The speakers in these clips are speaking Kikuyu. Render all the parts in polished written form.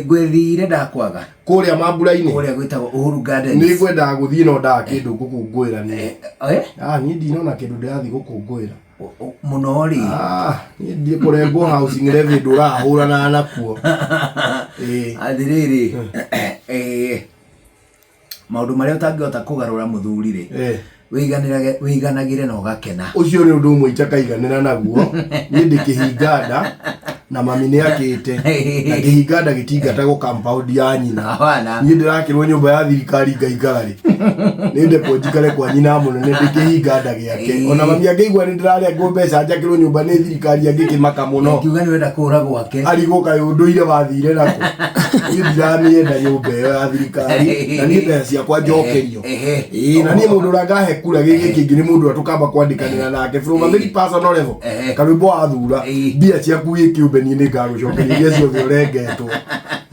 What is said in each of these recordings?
Ngwĩthire ndakwaga. Kũrĩa mambura-inĩ. Kũrĩa gwĩtagwo Uhuru Gardens. Nĩ ngwendaga gũthiĩ no ndaga kĩndũ ngũkũngũĩra niĩ. Eh? Ah, niĩ ndinona kĩndũ ndĩrathiĩ gũkũngũĩra. Mũno rĩ. Ah, niĩ ndiĩ kũrengwo housing levy ndũrahũrana nakuo. Ĩĩ. Atĩrĩrĩ. Eh. Maũndũ marĩa ũtangĩhota kũgarũra mũthuri rĩ. Eh. Wĩiganĩrage wĩiganagĩre na ũgakena. Ũcio nĩ ũndũ ũmwe itakaiganĩra naguo. Niĩ ndĩ kĩhinganda na mami nĩ akĩte. Na kĩhinganda gĩtingatagwo compound ya nyina. Hapana. Niĩ ndĩrakĩrwo nyũmba ya thirikari ngaikara rĩ. Nĩ ndekwo njikare kwa nyina mũnene ndĩ kĩhinganda gĩake. Ona mami angĩigua nĩ ndĩrarengwo mbeca njakĩrwo nyũmba nĩ thirikari angĩkĩmaka mũno. Ngiuga nĩ wenda kũra gwake. Arigwo kaĩ ũndũire wathire nakũ. Niĩ ndiramĩenda nyũmba ĩyo ya thirikari na niĩ mbeca ciakwa njokerio. Ehe. Ĩĩ, na niĩ mũndũ ũrĩa ngahe kura gĩkĩ kĩngĩ nĩ mũndũ ũrĩa tũkamba kwandĩkanĩra nake from a very personal level. Ehe. Karwĩmbo wathura Ĩĩ. mbia ciaku wĩ kĩũmbe niĩ nĩ ngagũcokeria iria ciothe ũrengetwo.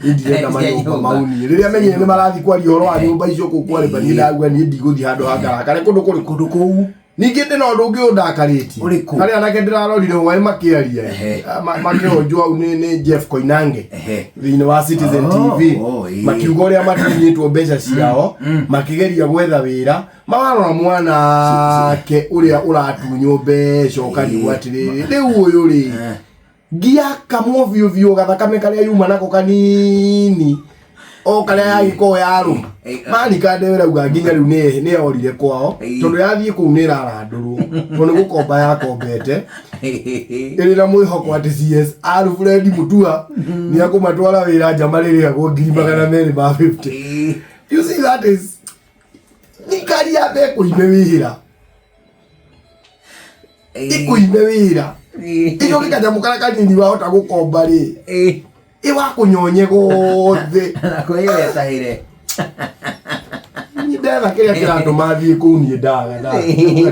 Niĩ ndirenda manyũmba Nyũmba. mau niĩ. Rĩrĩa menyire nĩ marathiĩ kwaria ũhoro wa nyũmba icio kũu kwarĩmba niĩ ndauga niĩ ndigũthiĩ handũ hangarakare kũndũ kũrĩkũ. Kũndũ kũu. Ningĩ ndĩ na ũndũ ũngĩ ũndakarĩtie. Ũrĩkũ? Harĩ anake ndĩrarorire hwaĩ makĩaria. Ehe. Makĩhonjwo hau nĩ Jeff Koinange. Ehe. Thĩinĩ wa Citizen Oh, TV. oh, ĩĩ. Makiuga ũrĩa matunyĩtwo mbeca ciao, makĩgeria gwetha wĩra, marora mwanake ũrĩa ũratunywo mbeca ũkarigwo atĩrĩrĩ, rĩu ũyũ rĩ, ngiakamwo biũ biũ gathakame karĩa yuma nako kanini o karĩa yagĩkorwo yarũma manika ndĩrauga nginya rĩu nĩ nĩ yorire kwao tondũ yathiĩ kũu nĩ ĩrarandũrwo tondũ nĩ gũkomba yakombete ĩrĩ na mwĩhoko atĩ CS Alfred Mutua nĩ akũmatwara wĩra nja marĩrĩhagwo 250,000. You see, that is thirikari yambe ĩkũime wĩra, ĩkũime wĩra ĩcoke kanyamũ karĩa kanini wahota gũkomba rĩ ĩwakũnyonye gothe. Nako ĩwetahĩre. Niĩ ndetha kĩrĩa kĩratũma thiĩ kũu niĩ ndaga ndauga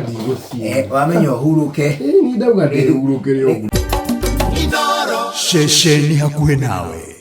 ndigũthiĩ. Wamenya ũhurũke. Ĩĩ, niĩ ndauga ndĩhurũkĩre ũguo. Ceceni hakuhĩ nawe.